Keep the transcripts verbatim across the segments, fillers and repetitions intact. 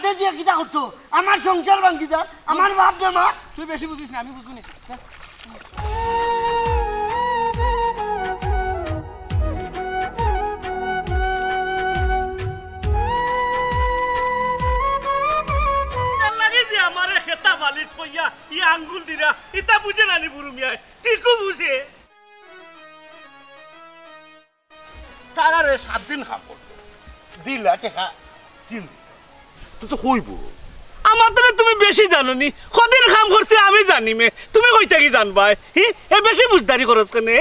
তে দিয়া কিতা করতো? আমার সংসার ভাঙ্গি যা, আমার বাপ বেমার। তুই বেশি বুঝিস না, আমি বুঝবো নি। লাগে যে আমারে খেতা বালিশ কইয়া ই আঙ্গুল দিরা, ইতা বুঝে না নি বুরু মিয়ায়? ঠিকও বুঝে। তারারে সাত দিন কাম করতো, দিলা টেকা তিন দিন। তো, তো কইবো। আমার তনে তুমি বেশি জানো নি, কদিন কাম করছি আমি জানি মে, তুমি কই থাকি জানবায়? হি, এ বেশি বুঝদারি করস কেনে?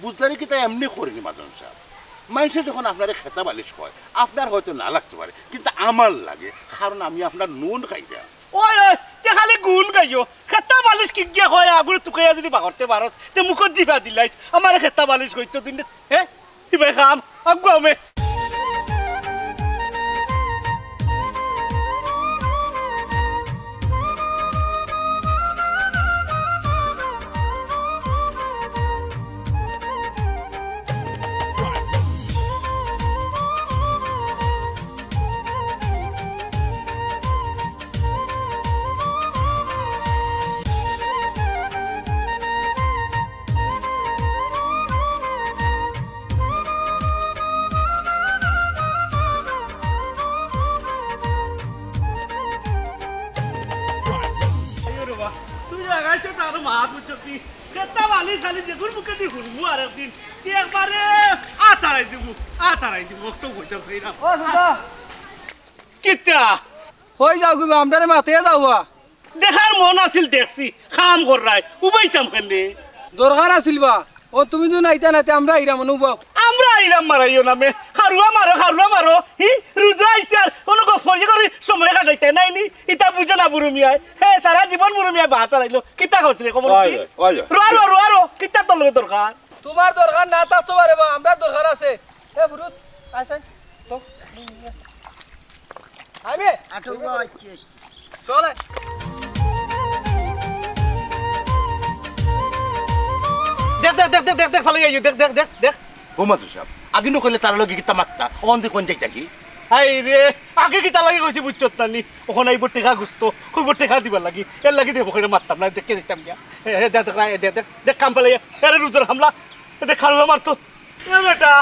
বুঝদারি কিতা এমনে করিনি মাজন সাব। মাইনষে যখন আপনারে খেতা বালিশ কয়, আপনার হয়তো না লাগতে পারে, কিন্তু আমার লাগে, কারণ আমি আপনার নুন খাই না। ওই, ওই, তে খালি গুণ গাইও। খেতা বালিশ কি গিয়া কয়, আগুরে তুকাইয়া যদি বাগরতে পারস, তে মুখত জিভা দিলাইস। আমারে খেতা বালিশ কইতো দিন, হে? ইবাই খাম, আগুয়া মে। আইও রে বা, তুমি লাগাইছো তো আরো মা বুঝছো কি? খেতা বালিশ খালি যেগুর মুখে দি হুরমু আর একদিন। কি একবারে আতারাই দিমু, আতারাই দিমু, অত কইতাম চাই না। ও দাদা। কিতা? কই যাও গো, আমরারে মাতে যাও বা। দেখার মন আছিল দেখছি, কাম কররায়, উবাইতাম কেনে? দরকার আছিল বা। ও তুমি যদি নাইতা নাতে আমরা আইরাম, অনু উবাও। আমরা আইরাম মারাইও না মে, খারুয়া মারো, খারুয়া মারো। হি, রুজা আইছে আর, অনু গফ করি করি সময় কাটাইতে নাই নি, ইতা বুঝে না বুরু মিয়ায়। হে, সারা জীবন বুরু মিয়ায় বাহাত চালাইলো, কিতা করছিলে কমন? ওই, ওই, ওই, ওই। রো, রো, রো, রো, কিতা তোর লগে দরকার? তোমার দরকার না থাকতে পারে বা, আমরার দরকার আছে। এ বুরুত, আইছে। তো, আইবে। আটো গো, আইছে। চলে। দেখ, দেখ, দেখ, ফালাই আইও, দেখ, দেখ, দেখ, দেখ। ও মাদু সাহেব, আগে নু কইলে তার লগে কিতা মাততা, অন দি কোন যাইতা কি? হায় রে, আগে কিতা লাগি কইছি বুঝছত না নি? অখন আইবো টেকা গুস্ত, কইবো টেকা দিবার লাগি, এর লাগি দেবো কইরা মাততাম না, দেখে দেখতাম গিয়া। এ, এ, দেখ, দেখ, এ, দেখ, দেখ, দেখ, কাম ফালাই, এরে রুজর হামলা, এ দেখ, খারুয়া মারতো। এ বেটা,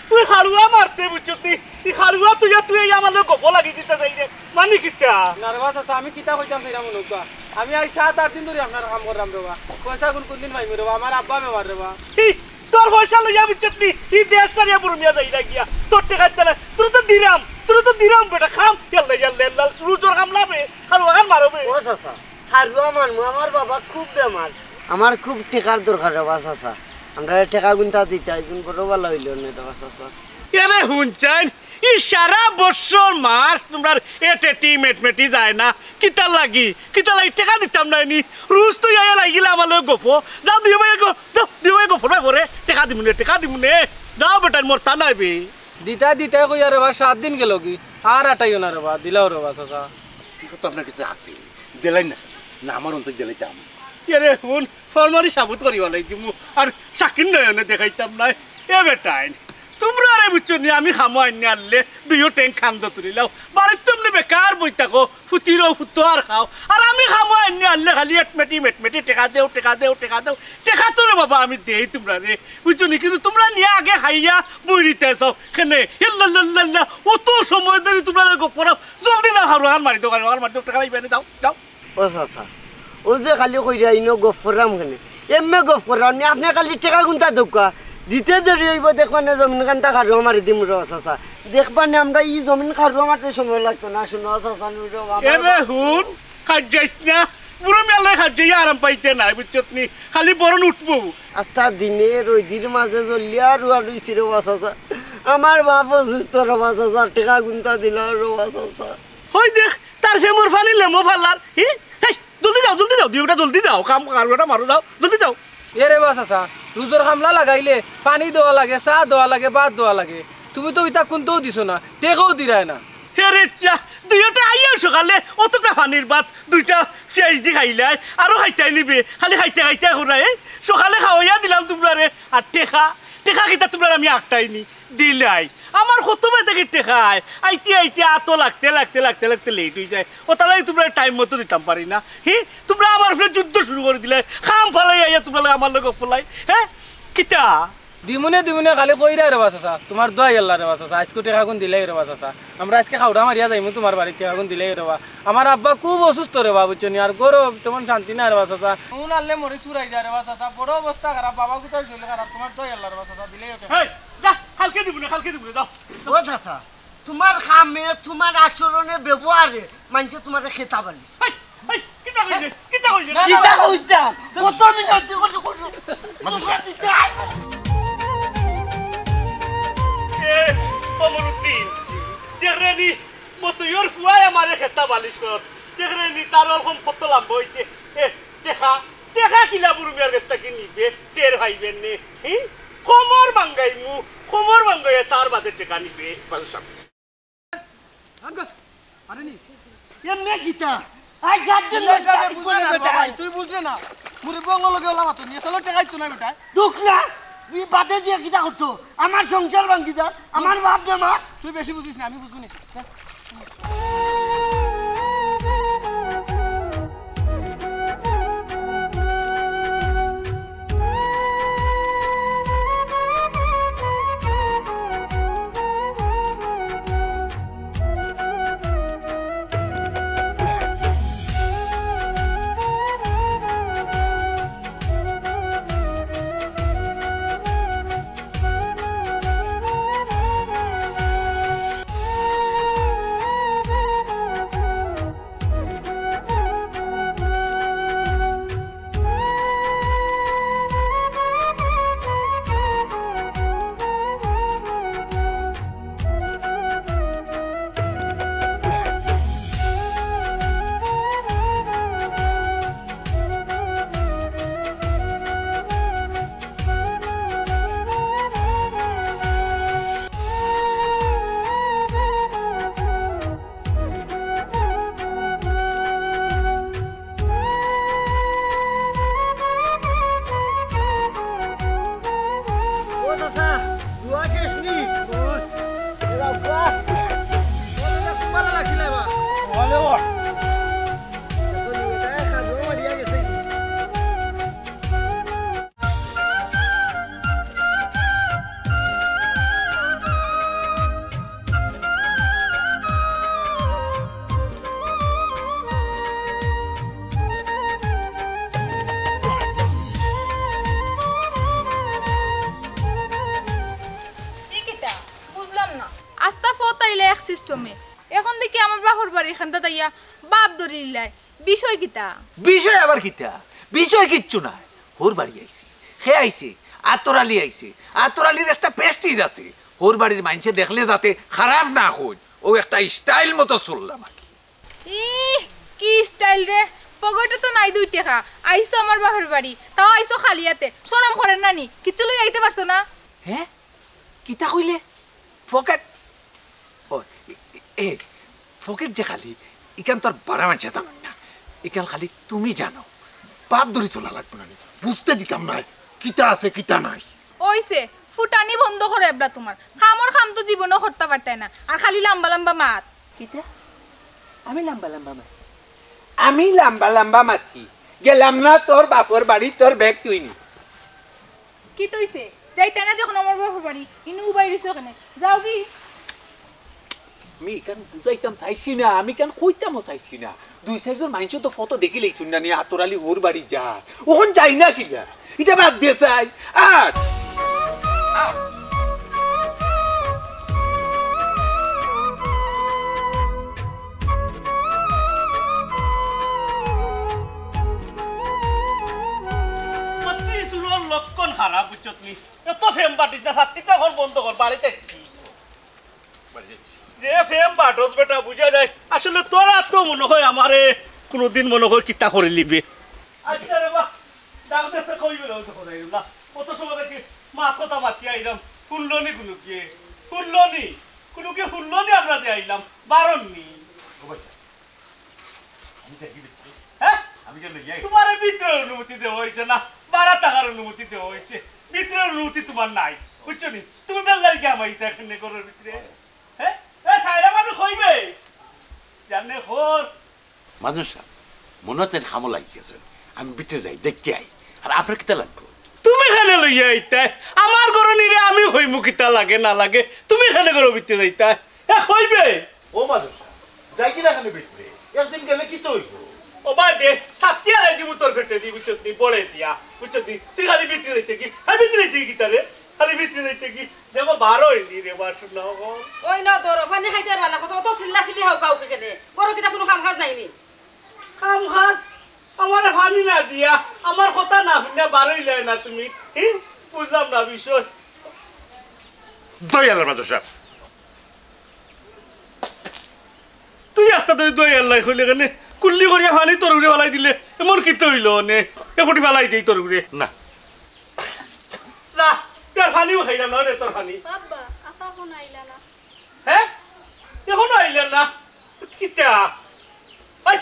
তুই খারুয়া মারতে বুঝছত নি? ই খারুয়া তুই আর তুই এই আমার লগে গফ লাগি দিতে চাইরে। মানি কিতা? না রে বা চাচা, আমি কিতা কইতাম চাইরাম হুনউক্কা। আমি আইজ সাত আট দিন ধরি আপনার কাম কররাম রে বা। পয়সা কুন কুন দিন পাইমু রে বা, আমার আব্বা বেমার রে বা। ই, তোর পয়সা লইয়া বুঝছত নি? ই দেশ ছাড়িয়া বুরু মিয়া যাইরা গিয়া। তোর টেকা দিতে না, তোরে তো দিরাম, তোরে তো দিরাম বেটা, খাম। ইয়াল্লা, ইয়াল্লা, ইয়াল্লা, রুজর হামলা বে, খারুয়া খান মারো বে। ও চাচা, খারুয়া মারমু, আমার বাবা খুব বেমার। আমার খুব টেকার দরকার রে বা চাচা। আমরারে টেকা গুনতা দিতা, ইগুন বড় বালা অইলো নে রে বা চাচা। এরে হুনছাইন, ই সারা বছর মাস তুমরার এটেটি মেটমেটি যায় না। কিতার লাগি? কিতার লাগি টেকা দিতাম নায় নি? রুজ তুই আইয়া লাগিলে আমার লগে গফ। যাও দুই ভাই গো, যাও দুই ভাই গফ না করে। টেকা দিমুনে, টেকা দিমুনে। যাও বেটাইন মরতা নায় বে। দিতায় দিতায় কইয়া রে বা সাত দিন গেলো গি। আর আটাইও না রে বা, দিলাও রে বা চাচা। ই কথা আপনার কাছে আছে, দিলাইন না। না, আমার অন্তত দিলাইতাম। এরে হুন, ফরমানি সাবুত করি ফালাই দিমু। আর সাকিন নয়নে দেখাইতাম নায়। এ বেটাইন, তুমরারে বুঝছো নি, আমি কামো আইন্নে আনলে দুইও টেং কান্দো তুলিলাও। বাড়িত তুমরা বেকার বই থাকো, ফুতিরও ফুতো আর খাও। আর আমি কামো আইন্নে আনলে খালি এটমেটি মেটমেটি টেকা দেও, টেকা দেও, টেকা দেও। টেকা তো রে বাবা আমি দেই তুমরারে, বুঝছো নি? কিন্তু তুমরা নিয়া আগে খাইয়া বই রইতায় চাও। কেনে? ইল্লাল্লাহ, অত সময় ধরি তুমরারে গফ করাম। জলদি যাও, খারুয়া খান মারি দেও, খারুয়া খান মারি দেও, টেকা পাইবায় নে, যাও, যাও। ও চাচা, অউ যে খালি কইরা ইনো গফ কররাম কেনে? এমনে গফ কররাম নি, আপনে খালি টেকা গুনতা দেউক্কা। দিতে দেরি অইবো, দেখবানে জমিন খান্তা খারুয়া মারি দিমু রে চাচা। দেখবানে আমরা ই জমিন খারুয়া মারতে সময় লাগতো না, হুনো চাচা, নুরো বাবা। এরে হুন, কাজ যাইস না। বুড়া মিয়ার লগে কাজ যাইয়া আরাম পাইতে নায়, বুঝছত নি? খালি বরন উঠবো। আস্তা দিনে রইদির মাঝে জ্বলিয়া রুয়া রইছি রে বা চাচা। আমার বাপ অসুস্থ রে বা চাচা, টেকা গুনতা দিলাও রে বা চাচা। হই দেখ, তার ফেমর ফানি লেমো ফালার, হি? হেই, জলদি যাও, জলদি যাও, দুইওটা জলদি যাও, কাম কারুটা মারো যাও, জলদি যাও। এরে বা চাচা, রুজর কামলা লাগাইলে পানি দেওয়া লাগে, চা দেওয়া লাগে, ভাত দেওয়া লাগে। তুমি তো ইতা কুনতাও দিছো না, টেকাও দিরায় না। এরে চা, দুইওটা আইয়া সকালে অতটা পানির ভাত, দুইটা পিয়াজ দি খাইলায়, আরো খাইতায় নি বে, খালি খাইতায় খাইতায় করায়, এই সকালে খাওয়াইয়া দিলাম তুমরারে, আর টেকা, টেকা কিতা তুমরারে আমি আটটাই নি, দিলাই। আমার কত বেটা গিট্টে খায়, আইতে আইতে আতো লাগতে লাগতে লাগতে লাগতে লেট অই যায়। অতার লাগি তুমরারে টাইম মতো দিতাম পারি না। হি, তুমরা আমার উপরে যুদ্ধ শুরু করি দিলায়, কাম ফালাই আইয়া তুমরার লগে আমার লগে ফলাই। হে, কিতা? দিমুনে দিমুনে খালি কইরায় রেবা চাচা, তুমার দোয়াই আল্লাহ রেবা চাচা, আইজকু টেকাগুন দিলাইও রেবা চাচা। আমরা আইজকে খাউড়া মারিয়া যাইমু তুমার বাড়িত, টেকাগুন দিলাইও রেবা। আমার আব্বা খুব অসুস্থ রেবা, বুঝছো নি? আর ঘরো তেমন শান্তি নাই রেবা চাচা। নুন আনলে মরিচ ফুরাই যায় রেবা চাচা, বড় অবস্থা খারাপ, বাবা কুতার শরীর খারাপ, তুমার দোয়াই আল্লাহ রেবা চাচা, দিলাইও টেকা। হেই, যা, কালকে দিমুনে, কালকে দিমুনে, যাও। ও চাচা, তুমার কামে, তুমার আচরণে, ব্যবহারে মানষে তুমারে খেতা বালিশ। হেই, হেই, কিতা কইলে? কিতা কইলে? না, না, কিতা না। কইতাম? কত মিনতি করি করি। এ, কমরুদ্দিন, দেখরে নি, মতইর ফুয়ায় আমারে খেতা বালিশ কর। দেখরে নি, তার অখন কত লাম্বা অইছে। এ, টেকা, টেকা কিলা বুরু মিয়ার গেছ থাকি নিবে, টের পাইবে নে। হি? কমর ভাঙ্গাইমু, কমর ভাঙ্গাইয়া তার বাদে টেকা নিবে। বাদশা। আঙ্গ, আরে নি। এমনে কিতা? আই সাত দিন ধরে এটা রে, টাইট বুঝলে করে না, বেটা। বাবা, তুই বুঝলে না। মুরব্বি অকলর লগে অলা মাতো নি, আসলে টেকাই তো না বেটা। দুখ না, ই বাদে দিয়া কিতা করতো? আমার সংসার ভাঙ্গি যা, আমার বাপ বেমার। তুই বেশি বুঝিস না, আমি বুঝবো নি। যা। ও চাচা, দোয়া শেষ নি? এ বাবা। ও চাচা, খুব ভালা লাগছিল এবার। ভালো। এখন এটা কাজও মারিয়া গেছে কি? ই কিতা? বুঝলাম না। আস্তা ফত আইলা এক সিস্টেমে। এখন দেখি আমার বাপর বাড়ি খান্দাত আইয়া বাপ ধরি লিলায়। বিষয় কিতা? বিষয় আবার কিতা? বিষয় কিচ্ছু নাই। হউর বাড়ি আইছি। কে আইছে? আতর আলী আইছে। আতর আলীর একটা প্রেস্টিজ আছে। হউর বাড়ির মাইনষে দেখলে যাতে খারাপ না কইন, অউ একটা স্টাইল মতো চললাম আর কি। ইহ, কি স্টাইল রে? পকেটো তো নাই দুই টেকা। আইছো আমার বাপর বাড়ি, তাও আইছো খালি আতে। শরম করের না নি? কিচ্ছু লই আইতে পারছো না? হে? কিতা কইলে? পকেট? ও, এ, এ, এ, পকেট যে খালি, ইখান তো আর বারা মাইনষে জানইন না। ইখান খালি তুমি জানো। বাপ ধরি চলা লাগবো না নি? বুঝতে দিতাম নায়, কিতা আছে, কিতা নাই। অইছে, ফুটানি বন্ধ করো এবলা তুমার। কামর কাম তো জীবনেও করতা পারতায় না, আর খালি লাম্বা লাম্বা মাত। কিতা? আমি লাম্বা লাম্বা মাতি? আমি লাম্বা লাম্বা মাতি? গেলাম না তোর বাপর বাড়ি, তোর ব্যাগ তুই নি। কিতা অইছে? যাইতায় না যখন আমার বাপর বাড়ি, ইনো উবাই রইছো কেনে? যাওগি। আমি ইখান বুঝাইতাম চাইছি না, আমি ইখান কইতামও চাইছি না। দুই চাইরজন মাইনষে তো ফটো দেখিলেই হুনরা নি, আতর আলী হউর বাড়ি যায়। অখন যাই না কিলা? ইটা বাদ দিয়া চাই। আর মাতৃ সুরর লক্ষণ খারাপ, বুঝছত নি? এত ফেম পাটিস না, ছাত্রীটা এখন বন্ধ কর, বাড়িতে কি? যে ফেম পাটস বেটা, বুঝা যায়। আসলে তোরা তো মনে হয় আমারে কোনোদিন মনে হয় কিতা করিলিবে। আচ্ছা রে বা, ডাক দেশে কই বেরো তো করাই না। কত সময় দেখি মা কথা মাতি আইলাম, হুনলো নি কুনুকে? হুনলো নি? কুনুকে হুনলো নি আমরা যে আইলাম? বারণ নি। ও ভাই, আমি দেখি ভিতরে। হ্যাঁ? আমি যে লইয়া আইছি। তোমারে ভিতরে অনুমতি দেওয়া অইছে না, বারা থাকার অনুমতি দেওয়া অইছে। ভিতরে অনুমতি তোমার নাই। বুঝছো নি? তুমি বেল্লার কি আমার ইটা এখানে ঘরর ভিতরে? হ্যাঁ? এ সাইরা মানুষ কইবে? জানে খোর। মাজুর সাব, মনে অয় তাইন কামো লাগি গেছইন। আমি ভিতরে যাই, দেখিয়া আই। আর আপনার কিতা লাগবো? তুমি কেনে লইয়া আইতায়? আমার ঘরর নিরে আমি কইমু কিতা লাগে না লাগে। তুমি কেনে ঘরর ভিতরে যাইতায়? এ কইবে? ও মাজুর সাব, যাই কিনা কেনে ভিতরে? একদিন গেলে কিতা অইবো? ও বাদে, ছাত্তি আলাই দিমু তোর পেটে দি, বুঝছত নি? বড়ে দিয়া, বুঝছত নি? তুই খালি ভিতরে যাইতে কি? খালি ভিতরে যাইতে কি তারে? খালি ভিতরে যাইতে কি? দেখো, বারো অইলি রে, বাসু না গো। ওই না, তোর ওখানে খাইতে পারলা, কত, অত চিল্লা চিল্লি হাউকা হাউকি কেনে? ঘরো কিতা কুনু কাম কাজ নাই নি? কাম কাজ? আমারে পানি না দিয়া, আমার কথা না হুনিয়া বারইলায় না তুমি। হি? বুঝলাম না বিষয়। দয়াল মাজুর সাব। তুই আস্তা তুই দয়াল নাই কইলে কেনে? কুল্লি করিয়া পানি তোর উপরে ফালাই দিলে এমন কিতা অইলো নে? এ ফুটি ফালাই দেই তোর উপরে। না। না, তোর পানিও খাইলাম না রে, তোর পানি। বাবা, আপা কোন আইলা না? হ্যাঁ? এখনো আইলা না? কিতা? এই,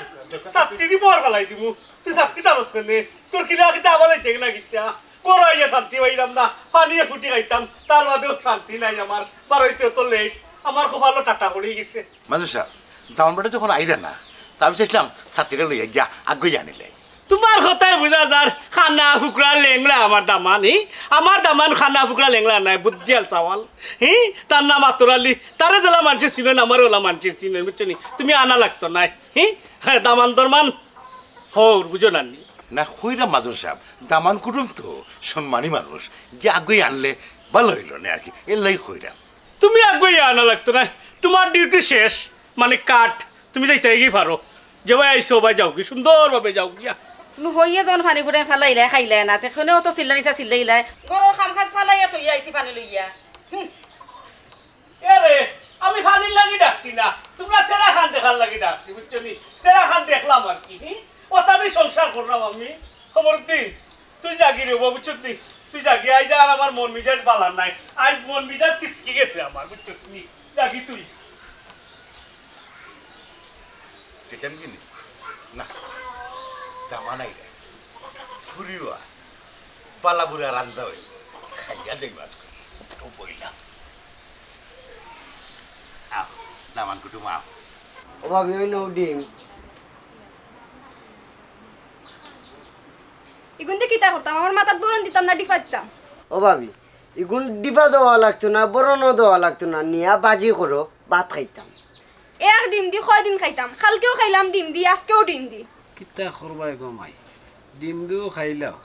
ছাত্তি দি বর ফালাই দিমু। তুই ছাত্তি টানস কেনে? তোর কিলা কিতা আবার যাইতে না কিতা? ঘরো আইয়া শান্তি পাইলাম না। পানি এক ফুটি খাইতাম, তার বাদেও শান্তি নাই আমার। বারইতে তো লেট। আমার কপালো টাটা পড়ি গেছে। মাজুর সাব, দামান বেটা যখন আইরা না, তা আমি চাইছিলাম ছাত্তিটা লইয়া গিয়া আগুইয়া আনিলে। তোমার কথায় বুঝা যার কানা ফুকরা লেংড়া আমার দামান, হি? আমার দামান কানা ফুকরা লেংড়া নায়, বুদ্ধিয়াল চাওয়াল, হি? তার নাম আতর আলী, তারে যেলা মানষে চিনইন, আমারে ওলা মানষে চিনইন, বুঝছো নি? তুমি আনা লাগতো নায়, হি? হ্যাঁ, দামান দরমান হউর, বুঝো না নি? না, কইরাম মাজুর সাব, দামান কুটুম তো সম্মানী মানুষ, গিয়া আগুইয়া আনলে ভালা অইলো নে আর কি, এর লাগি কইরাম। তুমি আগুইয়া আনা লাগতো নায়, তোমার ডিউটি শেষ, মানে কাট। তুমি যাইতায় গি পারো, যে বায় আইছো বায় যাওগি, সুন্দরভাবে যাওগিয়া। তুমি হইয়ে যখন পানি ফুটাই ফালাইলায়, খাইলায় না, তে কেনে অত চিল্লানিটা চিল্লাইলায়? ঘরর কাম কাজ ফালাইয়া থইয়া আইছি পানি লইয়া। হুম। এরে, আমি পানির লাগি ডাকছি না, তোমরা চেরা খান দেখার লাগি ডাকছি, বুঝছো নি? চেরা খান দেখলাম আর কি, হি? অতা দি সংসার করলাম আমি। খবর দিন, তুই যাগি রে বাবা, বুঝছত নি? তুই যাগি, আইজ আর আমার মন মিজাজ বালা নাই। আইজ মন মিজাজ কিসকি গেছে আমার, বুঝছত নি? যাগি তুই। চিকেন কিনি? না, দামান আইরা। ফুরিওয়া, বালা বুরা রান্দা অইবো। খাইয়া দেখবা। ও বইলা। আও, দামান কুটুম আও। ও ভাবি, ওই নও ডিম। ইগুন দি কিতা করতাম? আমার মাথাত বরন দিতাম না ডিফা দিতাম? ও ভাবি, ইগুন ডিফা দেওয়া লাগতো না, বরনও দেওয়া লাগতো না, নিয়া বাজি করো, ভাত খাইতাম। এক ডিম দি কয়দিন খাইতাম? কালকেও খাইলাম ডিম দি, আজকেও ডিম দি। কিতা করবায় গো মাই, ডিম দিও খাইলাও,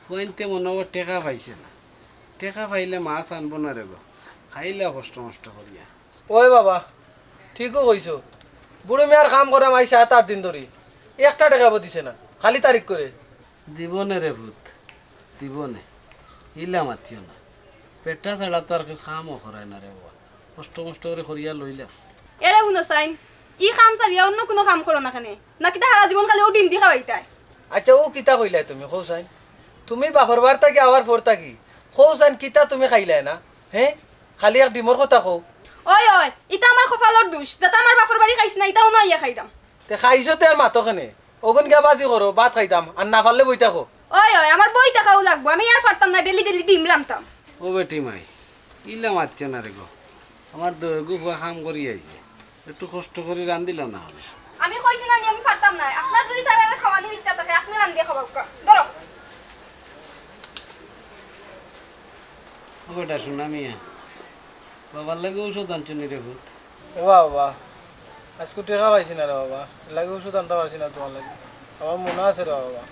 ফুয়াইন্তে মনো অয় টেকা পাইছে না, টেকা পাইলে মাছ আনবো না রে গো, খাইলাও কষ্ট মষ্ট করিয়া। ওই বাবা, ঠিকউ কইছো। বুড়ো মিয়ার কাম করাম আইজ সাত আট দিন ধরি। একটা টেকাও দিছে না, খালি তারিখ করে। দিবনে রে পুত, দিবনে। ইলা মাতিও না। পেটা ছাড়া তো আর কেউ কামও করায় না রে বাবা। কষ্ট মষ্ট করি করিয়া লইলাম। এরে হুনছাইন, ই কাম ছাড়িয়া অন্য কুনু কাম করো না কেনে? না কিতা হারা জীবন খালি অউ ডিম দি খাওয়াইতায়? আইচ্ছা, অউ কিতা কইলায় তুমি, কওছাইন? তুমি বাপর বাড়ি থাকি আওয়ার পর থাকি, কওছাইন, কিতা তুমি খাইলায় না? হে? খালি এক ডিমর কথা কও। ওই, ওই, ইতা আমার কপালর দুষ, যেতা আমার বাপর বাড়ি খাইছি না, ইতা অনো আইয়া খাইরাম। তে খাইছো তে আর মাতো কেনে? অগুন গিয়া বাজি করো, ভাত খাইতাম, আর না পারলে বই থাকো। ওই, ওই, আমার বই থাকাউ লাগবো, আমি আর পারতাম না, ডেলি ডেলি ডিম রানতাম। ও বেটি মাই, ইলা মাতিও না রে গো, আমার দুইগু ফুয়া কাম করি আইছে, একটু কষ্ট করি রান্দিলাও না অইলে। আমি কইছি না নি আমি পারতাম না, আপনার যুদি তারারে খাওয়ানির ইচ্ছা থাকে, আপনে রান্দিয়া খাওয়াউক্কা। ধরো। ও বেটা, সোনা মিয়া, বাবার লাগি ঔষধ আনছো নি রে পুত? ও বাবা, আইজকু টেকা পাইছি না রে বাবা, এর লাগি ঔষধ আনতা পারছি না তুমার লাগি। আমার মনো আছে রে বাবা,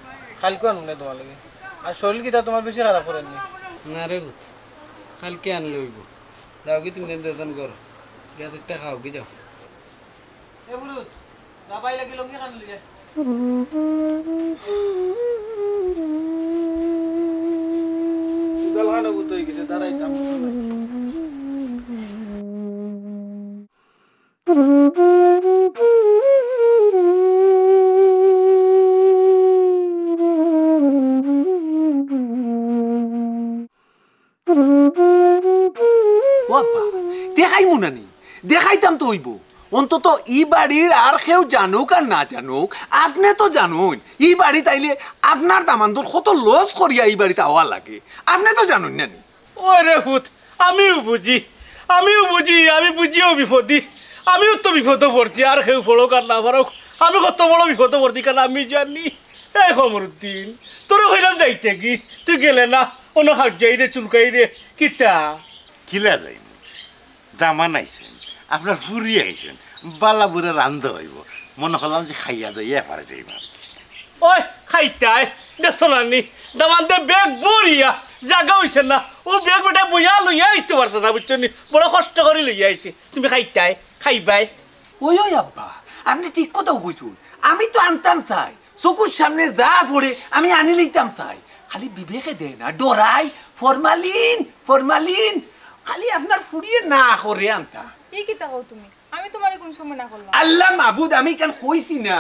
কাইলকু আনমু নে তুমার লাগি। আর শরীল কিতা তুমার বেশি খারাপ করের নি? না রে পুত, কাইলকে আনলে অইবো। যাওগি তুমি দুইজন ঘরো, গিয়া একটা খাওগি, যাও। এ ফুরুত, বাবাই লাগি লুঙ্গি খান লইয়া। উদাল খান অবুত অই গেছে, দাঁড়াইতাম। ও আব্বা, দেখাইমু না নি? দেখাইতাম তো অইবো। অন্তত ই বাড়ির আর কেউ জানুক আর না জানুক, আপনে তো জানইন। ই বাড়িত আইলে আপনার দামান্দর কত লস করিয়া ই বাড়িত আওয়া লাগে, আপনে তো জানইন না নি? ওই রে পুত, আমিও বুঝি, আমিও বুঝি, আমি বুঝিও বিপদি। আমিও তো বিপদো পড়ছি, আর কেউ পড়ুক আর না পড়ুক, আমি কত বড় বিপদো পড়ছি কেন আমি জানি। এই কমরুদ্দিন, তোরে কইলাম যাইতে কি, তুই গেলে না, অনো খাওয়াই রে, চুলকাই রে, কিতা? কিলা যাইমু? দামান আইছইন, আপনার ফুরি আইছইন, বালা বুরা রান্ধা অইবো, মনো করলাম যে খাইয়া দাইয়া এরপরে যাইমু আর কি। ওই খাইতায়, দেখছো না নি? দামান্দে ব্যাগ ভরিয়া, জাগা অইছে না। অউ ব্যাগ বেটা বইয়া লইয়া আইতে পারছে না, বুঝছো নি? বড় কষ্ট করি লইয়া আইছে। তুমি খাইতায়, খাইবায়। ওই, ওই আব্বা, আপনে ঠিক কথাউ কইছইন। আমি তো আনতাম চাই, চকুর সামনে যা পড়ে আমি আনি লইতাম চাই। খালি বিবেকে দেয় না, ডরাই, ফরমালিন, ফরমালিন। খালি আপনার ফুরিয়ে না করে আনতা। ই কিতা কও তুমি? আমি তুমারে কুন সময় না করলাম? আল্লাহ মাবুদ, আমি ইখান কইছি না,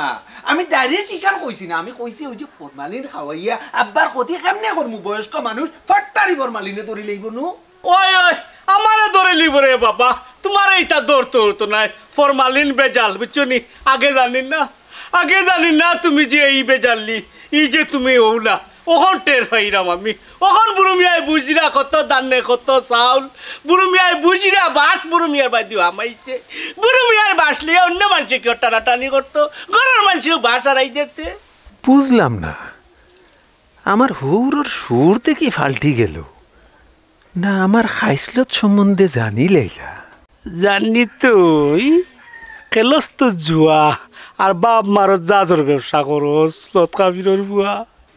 আমি direct ইখান কইছি না, আমি কইছি ওই যে ফরমালিন খাওয়াইয়া আব্বার ক্ষতি কেমনে করমু? বয়স্ক মানুষ ফট্টারি ফরমালিনে ধরি লইবো নু। ওই, ওই, আমারে ধরি লইবো রে বাবা, তুমারে ইতা ধরতো অইতো নায়, ফরমালিন বেজাল, বুঝছো নি? আগে জানি না, আগে জানি না তুমি যে ই বেজাল্লি, ই যে তুমি অউলা, অখন টের পাইরাম আমি। অখন বুরু মিয়ায় বুঝিরা কত ধানে কত চাউল, বুরু মিয়ায় বুঝিরা বাঁশ বুরু মিয়ার বায়দি হামাইছে। বুরু মিয়ার বাঁশ লইয়া অইন্য মানষে কিও টানাটানি করতো, ঘরর মানষেও বাঁশ হারাই দিতে। বুঝলাম না, আমার হউরর সুর দেখি ফাল্টি গেল, না আমার খাইছলত সম্বন্ধে জানি লাইলা? জানি তো, ই খেলস তো জুয়া, আর বাপ মারর জাহাজর ব্যবসা করস, লত কাফিরর ফুয়া।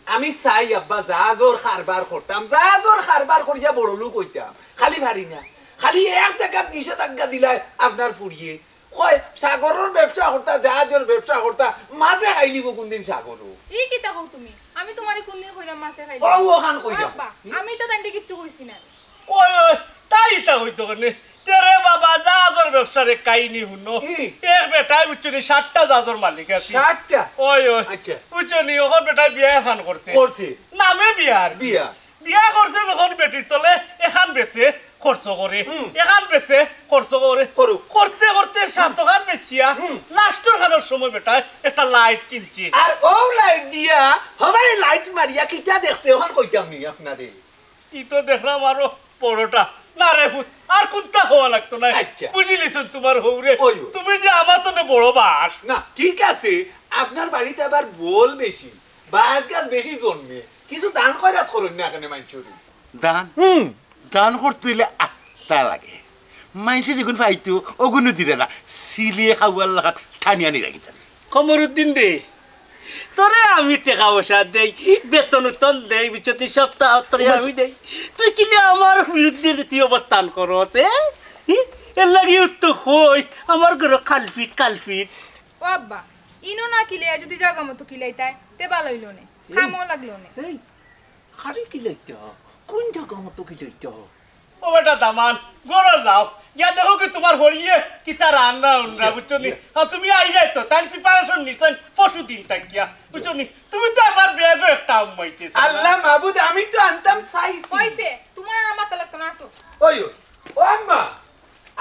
আমি চাই আব্বা জাহাজর কারবার করতাম, জাহাজর কারবার করিয়া বড়লোক অইতাম, খালি পারি না। খালি এক জাগাত নিষেধাজ্ঞা দিলায় আপনার ফুরিয়ে, কয় সাগরর ব্যবসা করতা, জাহাজর ব্যবসা করতা, মাছে খাইলিবো কুনদিন সাগরও। ই কিতা কও তুমি? আমি তুমারে কুনদিন কইলাম মাছে খাইলিবো? ও, অখান কইলাম। আব্বা, আমি তো তাইনরে কিচ্ছু কইছি না। ওই, ওই, তাই ইতা অইতো কেনে? তে রে বাবা, জাহাজর ব্যবসারে কাহিনী হুনো। হুম। এক বেটায় বুঝছো নি, সাতটা জাহাজর মালিক আছিল। সাতটা? ওই, ওই। আচ্ছা। বুঝছো নি, অখন বেটায় বিয়া এখান করছে। করছে। নামে বিয়ার। বিয়া। বিয়া করছে যখন বেটির তলে এখান বেচে খরচ করে, হুম। এখান বেচে খরচ করে। করুক। করতে করতে সাতখান বেচিয়া হুম। লাস্টর খানোর সময় বেটায় একটা লাইট কিনছে। আর অউ লাইট দিয়া, হবায় লাইট মারিয়া কিতা দেখছে, অখান কইতাম নি আপনারে। ই তো দেখলাম আরো বড়টা। না রে পুত, আর কুন্তা কওয়া লাগতো নায়। আচ্ছা। বুঝিলিছইন তুমার হউরে। ওই, ওই। তুমি যে আমার তনে বড় বাঁশ। না, ঠিক আছে, আপনার বাড়িত আবার বল বেশি, বাঁশ গাছ বেশি জন্মে। কিছু দান খয়রাত করইন না কেনে মাইনষরে। দান? হুম। দান করতে অইলে আত্তা লাগে। মাইনষে যেগুন পাইতো, অগুনও দিরা না। সিলিয়ে খাওয়ার লাখান টানিয়া নিরা কিতা। কমরুদ্দিন রে, তোরে আমি টেকা পয়সা দেই, বেতন উতন দেই, বুঝছস নি, সপ্তাহ তোরে আমি দেই। তুই কিলা আমার বিরুদ্ধে তুই অবস্থান করস, এ? হি? এর লাগিউ তো কই, আমার ঘরো কালপিট, কালপিট। ও আব্বা, ইনো না কিলাইয়া যদি জাগা মতো কিলাইতায়, তে ভালা অইলো নে, এই কামও লাগলো নে। এই, খালি কিলাইতা? কুন জাগা মতো কিলাইতা? ও বেটা দামান, ঘরো যাও, গিয়া দেখো কি তুমার হরিয়ে কিতা রান্না উন্না, জি, বুঝছো নি? জি। আর তুমি আইরায় তো, তাইন preparation নিছইন পরশু দিন থাকিয়া, বুঝছো নি? তুমি তো আমার ব্যাগও একটা হামাইতেছো না। আল্লাহ মাবুদ, আমি তো আনতাম চাইছি। কইছে, তুমার আর মাথা লাগতো না তো। ওই, ও আম্মা,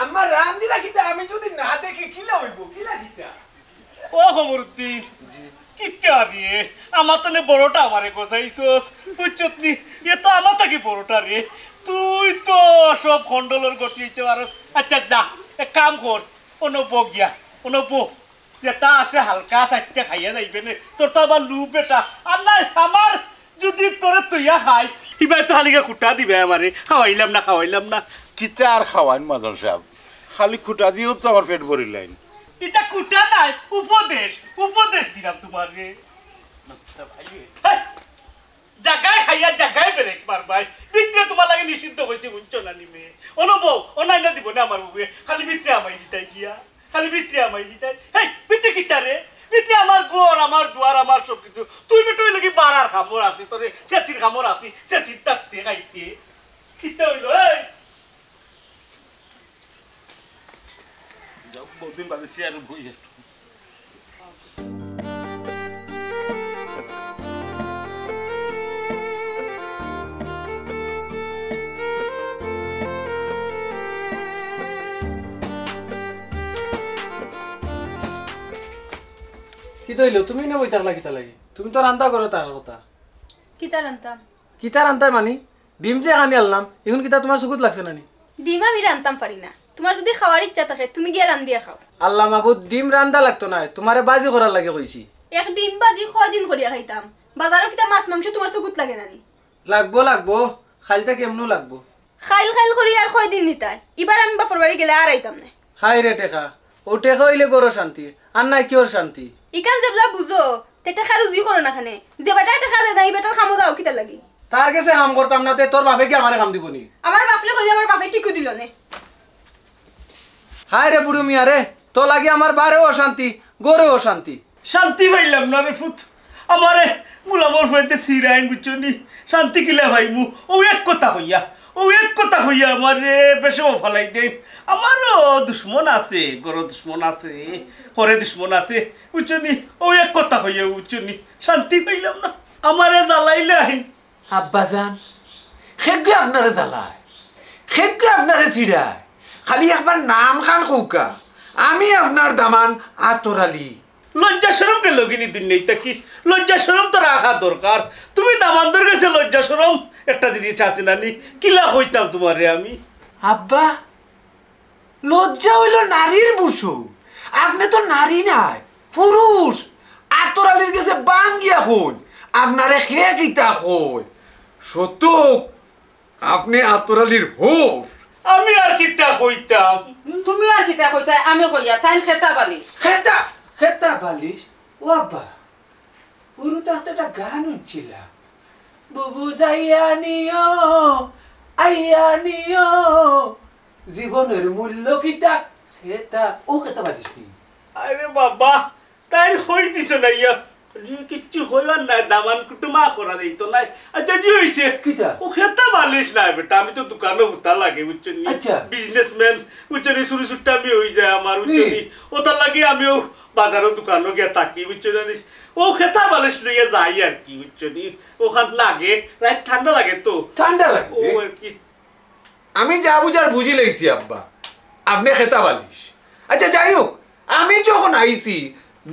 আম্মা রান্দিরা কিতা আমি যদি না দেখি কিলা অইবো, কিলা কিতা? ও কমরুদ্দিন, জি। কিতা রে? আমার তনে বড়টা আমারে গজাইছস, বুঝছত নি? এ তো আমার থাকি বড়টা রে। তুই তো সব খন্ডলর গতি অইতে পারস। আচ্ছা যা, এক কাম কর, অনো ব গিয়া, অনো ব। যেটা আছে হালকা চাইট্টা খাইয়া যাইবে নে। তোর তো আবার লুভ বেটা। আর নাই, আমার যদি তোরে তইয়া খাই, ইবায় তো খালি গিয়া খুটা দিবে আমারে। খাওয়াইলাম না, খাওয়াইলাম না। কিতা আর খাওয়াইন মাজল সাব? খালি খুটা দিয়াউ তো আমার পেট ভরিলাইন। ইটা খুটা নায়, উপদেশ, উপদেশ দিলাম তুমারে। হেই, জাগায় খাইয়া জাগায় ব্রেক মারবায়। ভিতরে তুমার লাগি নিষিদ্ধ কইছি, বুঝছো না নি বে? অনো বও, অনো আইনা দিবো না আমার বউয়ে। খালি ভিতরে হামাই দিতায় গিয়া। খালি ভিতরে হামাই দিতায়। হেই, ভিতরে কিতা রে? ভিতরে আমার ঘর, আমার দুয়ার, আমার সব কিছু। তুই বেটা অইলে কি বাড়ার কামো রাখছি, তোরে চেচির কামো রাখছি, চেচির থাকতে খাইতে। কিতা অইলো, এই? যাও, বউত দিন বাদে চেয়ারো বই একটু। কিতা অইলো? তুমি ইনো বই থাকলা কিতার লাগি? তুমি তো রান্দা ঘরো থাকার কথা। কিতা রান্দতাম? কিতা রান্দতায় মানি? ডিম যে খানি আনলাম, ইগুন কিতা তুমার চকুত লাগছে না নি? ডিম আমি রানতাম পারি না, তুমার যুদি খাওয়ার ইচ্ছা থাকে তুমি গিয়া রান্দিয়া খাও। আল্লা মাবুদ, ডিম রান্দা লাগতো নায়, তুমারে বাজি করার লাগি কইছি। এক ডিম বাজি কয়দিন করিয়া খাইতাম? বাজারো কিতা মাছ মাংস তুমার চকুত লাগে না নি? লাগবো, লাগবো, খাইল থাকি এমনেউ লাগবো। খাইল খাইল করি আর কয়দিন নিতায়? ইবার আমি বাপর বাড়ি গেলে আর আইতাম নায়। হায় রে টেকা, অউ টেকা অইলে ঘরো শান্তি, আর নায় কিওর শান্তি? ইখান যেবলা বুঝো, তে টেকা রুজি করো না কেনে? যে বেটায় টেকা দেয় না, ই বেটার কামো যাও কিতার লাগি? তার গেছে কাম করতাম না, তে তোর বাপে কি আমারে কাম দিবো নি? আমার বাপরে কইলে আমার বাপে টিকু দিলো নে। হায় রে বুরু মিয়া রে, তোর লাগি আমার বারেও অশান্তি, ঘরেও অশান্তি। শান্তি পাইলাম না রে পুত, আমারে গোলামর ফুয়াইন্তে ছিড়াইন, বুঝছো নি? শান্তি কিলা পাইমু? অউ এক কথা কইয়া, অউ এক কথা কইয়া আমারে বেশে ফালাই দেইন। আমারও দুশমন আছে, ঘরো দুশমন আছে, ঘরে দুশমন আছে, বুঝছো নি? অউ এক কথা কইয়া, বুঝছো নি? শান্তি পাইলাম না, আমারে জ্বালাইলাইন। আব্বাজান, কেগুয়ে আপনারে জ্বালায়, কেগুয়ে আপনারে ছিড়ায়, খালি একবার নাম খান কউক্কা, আমি আপনার দামান আতর আলী। লজ্জা শরম গেল গিনি দুনিয়াত থাকি? লজ্জা শরম তো রাখা দরকার। তুমি দামান্দর গেছে লজ্জা শরম একটা জিনিস আছে না নি? কিলা কইতাম তুমারে আমি? আব্বা, লজ্জা অইলো নারীর ভূষণ। আপনে তো নারী নায়, পুরুষ। আতর আলীর গেছে ভাঙ্গিয়া কইন, আপনারে কে কিতা কয়? সত্যক, আপনে আতর আলীর হউর। আমি আর কিতা কইতাম? তুমি আর কিতা কইতায়, আমি কইয়ার, তাইন খেতা বালিশ। খেতা, খেতা বালিশ? ও আব্বা, হুরুতায় তো একটা গান হুনছিলাম, "বুবু যাইয়া নিও, আইয়া নিও, জীবনের মূল্য কিতা খেতা", অউ খেতা বালিশ নি? আরে বাবা, তাইন কই দিছো না ইয়া? জি, কিচ্ছু কইবার নায়, দামান কুটুমা করা যাইতো নায়। আচ্ছা, জি অইছে। কিতা? অউ খেতা বালিশ নায় বেটা, আমি তো দোকানো হুতা লাগে, বুঝছো নি? আচ্ছা। Businessman, বুঝছো নি? চুরি চুট্টামি অইযায় আমার, বুঝছো নি? অতার লাগি আমিও বাজারো দোকানো গিয়া থাকি, বুঝছো নি? অউ খেতা বালিশ লইয়া যাই আর কি, বুঝছো নি? অখান লাগে, রাইত ঠান্ডা লাগে তো। ঠান্ডা লাগে? অউ আর কি। আমি যা বুঝার বুঝিলাইছি আব্বা, আপনে খেতা বালিশ। আচ্ছা, যাই হউক, আমি যখন আইছি,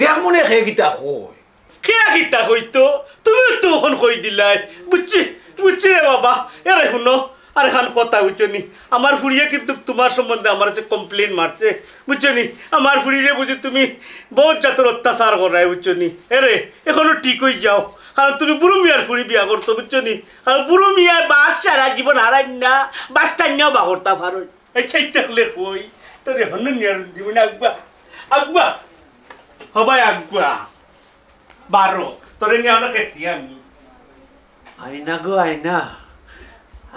দেখমুনে কে কিতা কয়। কে কিতা কইতো? তুমি তো অখন কই দিলায়। বুঝছি, বুঝছি রে বাবা। এরে হুনো, আরেকখান কথা বুঝছো নি? আমার ফুড়িয়ে কিন্তু তুমার সম্বন্ধে আমার কাছে complain মারছে, বুঝছো নি? আমার ফুড়িরে বুঝি তুমি বউত জাতর অত্যাচার করায়, বুঝছো নি? এরে, অখনো ঠিক অইযাও, কারণ তুমি বুরু মিয়ার ফুড়ি বিয়া করছো, বুঝছো নি? কারণ বুরু মিয়ায় বাঁশ সারা জীবন হারাইন না, বাঁশ টাইন্নাও বার করতা পারইন। এই ছাইত থাকলে কই, তোরে অখনো নিয়া দিমু না আগুয়া, আগুয়া। হ ভাই আগুয়া। বারো, তোরে নিয়া অনেক গেছি আমি। আয়না গো আয়না,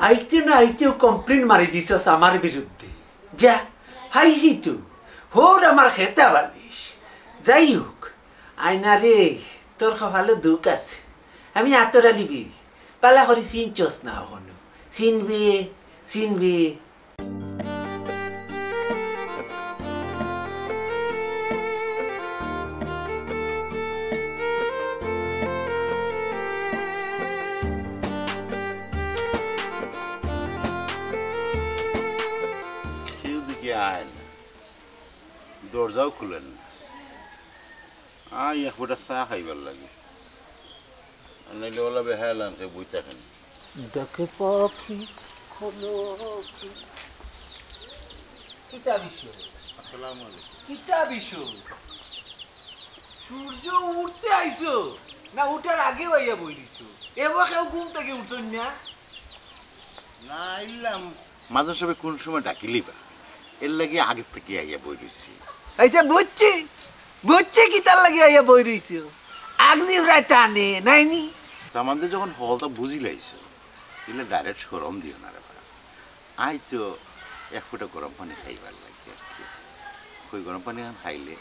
আইতে না আইতেউ complain মারি দিছস আমার বিরুদ্ধে। যা, আইছি তো, হউর আমার খেতা বালিশ। যাই হউক, আয়না রে, তোর কপালো দুখ আছে। আমি আতর আলী বে, বালা করি চিনছস না অখনো। চিনবে, চিনবে। কেউ দিকে আয় না, দরজাও খুলেন না। আই এক ফুটা চা খাইবার লাগি। আর নাইলে অলা বেহায়া লাখান কেউ বই থাকে না। ডাকে পাখি, খোলো কি? কিতা বিষয়? আসসালামু আলাইকুম। কিতা বিষয়? সূর্য উঠতে আইছো না উঠার আগেউ আইয়া বই রইছো? এবার কেউ ঘুম থাকি উঠছইন না? না, আইলাম। মাজন সাবে কুন সময় ডাকিলিবা? এর লাগি আগের থাকি আইয়া বই রইছি। আইচ্ছা, বুঝছি, বুঝছি কিতার লাগি আইয়া বই রইছো। আগজি উড়ায় টানে, নায় নি? দামান্দে যখন হকলতা বুঝিলাইছো, তাইলে direct শরম দিও না রে বা। আই তো এক ফুটা গরম পানি খাইবার লাগি আর কি। অউ গরম পানি খান খাইলে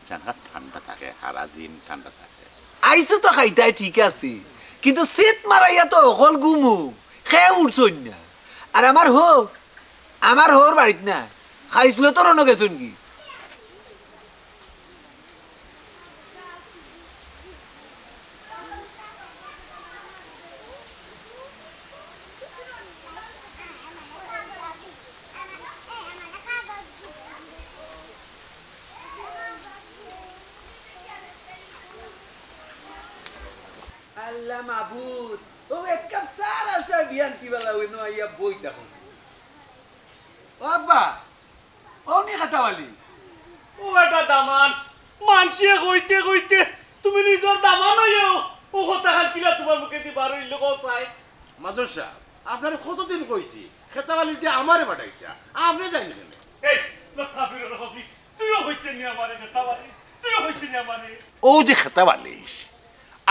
জানগা ঠান্ডা থাকে, হারা দিন ঠান্ডা থাকে। আইছো তো খাইতায় ঠিক আছে, কিন্তু ছিট মারাইয়া তো হকল ঘুমো, কেউ উঠছইন না। আর আমার হউর, আমার হউর বাড়িত নাই, খাইছলতর অনো গেছইন গি। আল্লাহ মাবুদ, অউ এক কাপ চার আশায় বিয়ান কিবালা অইনো আইয়া বই থাকো। আব্বা, ও নি খেতা বালিশ। ও বেটা দামান, মানষে কইতে কইতে তুমি নিজর দামান অইয়াও, ও কথাখান কিলা তুমার মুখেদি বার অইলো কও চাই? মাজন সাব, আপনারে কতদিন কইছি, খেতা বালিশ দিয়া আমারে বাটাইতা, আপনে যাইন কেনে? এই, লোক কাফির ওর কফি, তুইও কইতে নি আমারে খেতা বালিশ, তুইও কইতে নি আমারে। ও যে খেতা বালিশ,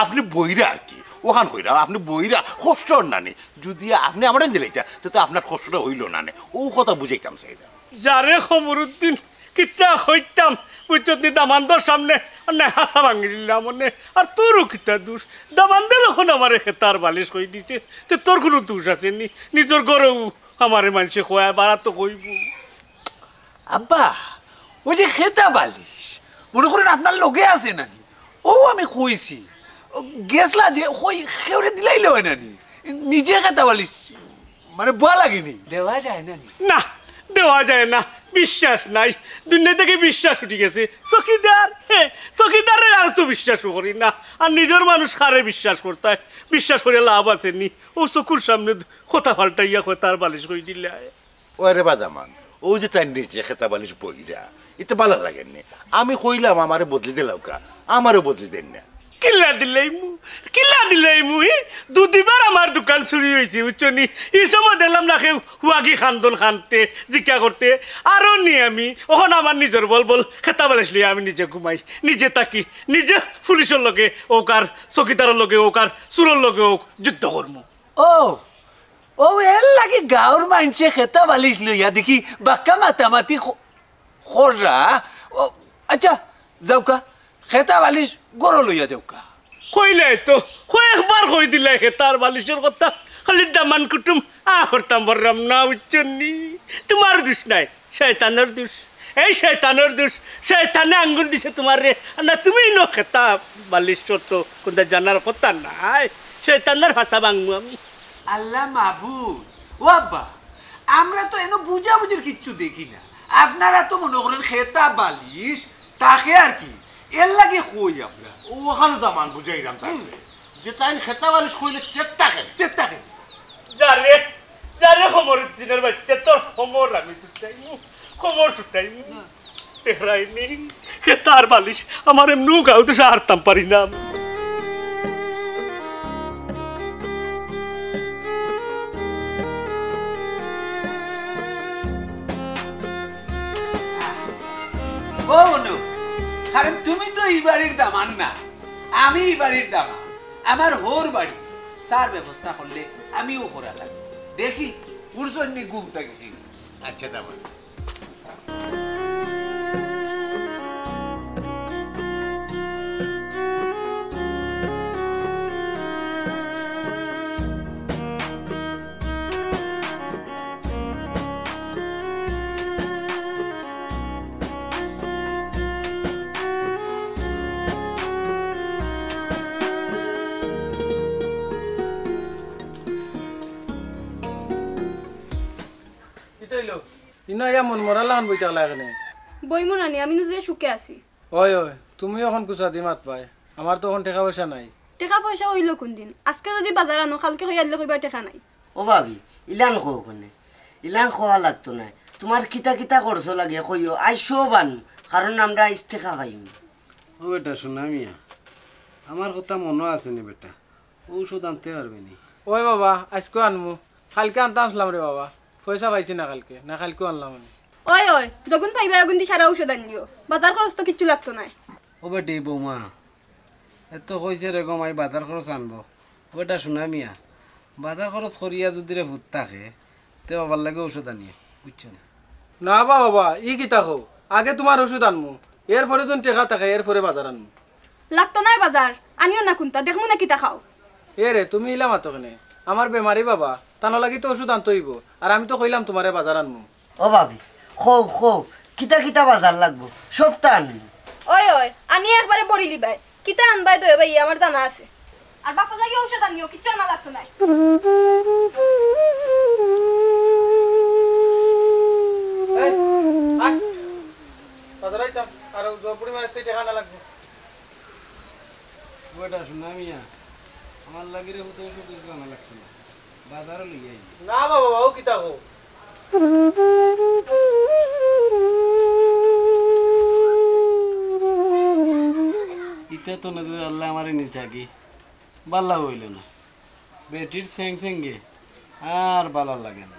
আপনে বইরা আর কি, অখান কইরা, আপনে বইরা কষ্ট অর না নি? যুদি আপনে আমারে দিলাইতা, তে তো আপনার কষ্টটা অইলো না নে। ও কথা বুঝাইতাম চাইরাম। যারে খমরুদ্দিন, কিতা কইতাম, বুঝছত নি, দামান্দর সামনে আর না হাছা ভাঙি দিলাম অনে। আর তোরও কিতা দোষ? দামান্দে যখন আমারে খেতার বালিশ কই দিছে, তে তোর কুনু দোষ আছে নি? নিজর ঘরেও আমারে মানষে কয়, বারা তো কইবো। আব্বা, ওই যে খেতা বালিশ, মনো করইন আপনার লগে আছে না নি? ও আমি কইছি, ও গেছলা যে কই কেউরে দিলাইলে অয় না নি? নিজে খেতা বালিশ, মানে, বওয়া লাগে নি? দেওয়া যায় না নি? না, দেওয়া যায় না, বিশ্বাস নাই। দুনিয়া থাকি বিশ্বাস উঠি গেছে। চকিদার, হে, চকিদাররে আর তো বিশ্বাস করি না। আর নিজর মানুষ কারে বিশ্বাস করতায়? বিশ্বাস করিয়া লাভ আছে নি? ও চকুর সামনে কথা পাল্টাইয়া খেতার বালিশ কই দিলায়। ওরে বা দামান, ও যে তাইন নিজে খেতা বালিশ বইরা, ইতা বালা লাগের নি। আমি কইলাম আমারে বদলি দিলাউক্কা, আমারেও বদলি দেইন না। কিলা দিলাইমু, কিলা দিলাইমু, ই? দুদিবার আমার দোকান চুরি অইছে, বুঝছো নি? ই সময় দেখলাম না কেউ হুয়াগি কান্দন কানতে, জিকা করতে। আরো নি আমি, অখন আমার নিজর বল বল, খেতা বালিশ লইয়া আমি নিজে ঘুমাই, নিজে থাকি, নিজে পুলিশর লগে অউক আর চকিদারর লগে অউক আর চুরর লগে অউক, যুদ্ধ করমু। ও, ও, এর লাগি গাঁওর মাইনষে খেতা বালিশ লইয়া দেখি বাক্কা মাতামাতি ক-, কররা। ও, আচ্ছা, যাউক্কা, খেতা বালিশ ঘরো লইয়া যাউক্কা। কইলায় তো, কয়েকবার কই দিলায় খেতার বালিশর কথা, খালি দামান কুটুম আ করতাম পাররাম না, বুঝছো নি? তুমার দোষ নায়, শয়তানর দোষ। এই শয়তানর দোষ, শয়তানে আঙ্গুল দিছে তুমারে। আর না তুমি ইনো খেতা বালিশ তো কুনটা জানার কথা নায়, শয়তানর হাছা ভাঙমু আমি। আল্লাহ মাবুদ, ও আব্বা, আমরা তো এনো বুঝাবুঝির কিচ্ছু দেখি না। আপনারা তো মনো করইন খেতা বালিশ থাকে আর কি, এর লাগি কই আমরা। ও অখানো দামান বুঝাইরাম তাইলে। যে তাইন খেতা বালিশ কইলে চেত্তা কেনে? চেত্তা কেনে? যা রে, যা রে খমরুদ্দিনর বাইচ্চা, তোর খমর আমি ছুটাইমু, খমর ছুটাইমু। টেরাইনি, খেতার বালিশ, আমার এমনেউ গাঁও দেশে হারতাম পারি না। ও অনু, কারণ তুমি তো ই বাড়ির দামান না, আমি ই বাড়ির দামান। আমার হউর বাড়ি, চার ব্যবস্থা করলে আমিও করা লাগবো। দেখি, উঠছইন নি ঘুম থাকি। আচ্ছা, দামান। কিতা অইলো? ইনো আইয়া মন মরার লাখান বইতা অলা কেনে? বইমু না নি, আমি নিজে সুখে আছি। ওই, ওই, তুমি অখন কুছাদি মাতবায়, আমার তো অখন টেকা পয়সা নাই। টেকা পয়সা অইলো কুনদিন? আজকে যুদি বাজার আনো, কালকে কইয়া দিলে কইবা টেকা নাই। ও ভাবি, ইলান কও কেনে? ইলান কওয়া লাগতো নায়। তুমার কিতা কিতা খরচ লাগে কইও, আইজ সব আনমু, কারণ আমরা আইজ টেকা পাইমু। ও বেটা, সোনা মিয়া, আমার কথা মনো আছে নি বেটা? ঔষধ আনতে পারবে নি? ওই বাবা, আইজকে আনমু। কালকে আনতাম আছলাম রে বাবা, পয়সা পাইছি না কালকে, না কালকেও আনলাম আমি। ওই, ওই, যখন পাইবা অগুন দি সারা ঔষধ আনিও, বাজার খরচ তো কিচ্ছু লাগতো নায়। ও বেটি বৌমা, এত কইছে রে গো মাই বাজার খরচ আনবো। ও বেটা সোনা মিয়া, বাজার খরচ করিয়া যুদি রে পুত থাকে, তে বাবার লাগি ঔষধ আনিও, বুঝছো নি? না বা বাবা, ই কিতা কও? আগে তুমার ঔষধ আনমু, এরপরে যখন টেকা থাকে, এরপরে বাজার আনমু। লাগতো নায় বাজার, আনিও না কুনতা, দেখমু না কিতা খাও। এ রে, তুমি ইলা মাতো কেনে? আমার বেমারি বাবা, তান লাগি তো ঔষধ আনতে অইবো, আর আমি তো কইলাম তুমারে বাজার আনমু। ও ভাবি, কও, কও, কিতা কিতা বাজার লাগবো? সবতা আনমু। ওই, ওই, আনিয়া একবারে ভরি লিবায়। কিতা আনবায় দয় ভাই, আমার জানা আছে। আর বাপর লাগি ঔষধ আনিও, কিচ্ছু আনা লাগতো নায়। এই, আয়। বাজার আইতাম, আর জয়পুরি মাছ থেকে টেকা আনা লাগবো। বেটা সোনা মিয়া, আমার লাগি রে পুত ঔষধ আনা লাগতো নায়। বাজারো লইয়া আইবি। না বাবা, ও কিতা কও? ইতা তো না যদি আল্লাহ আমারে নি থাকি, বালা অইল না। বেটির সেং সেঙ্গে আর বালা লাগে না।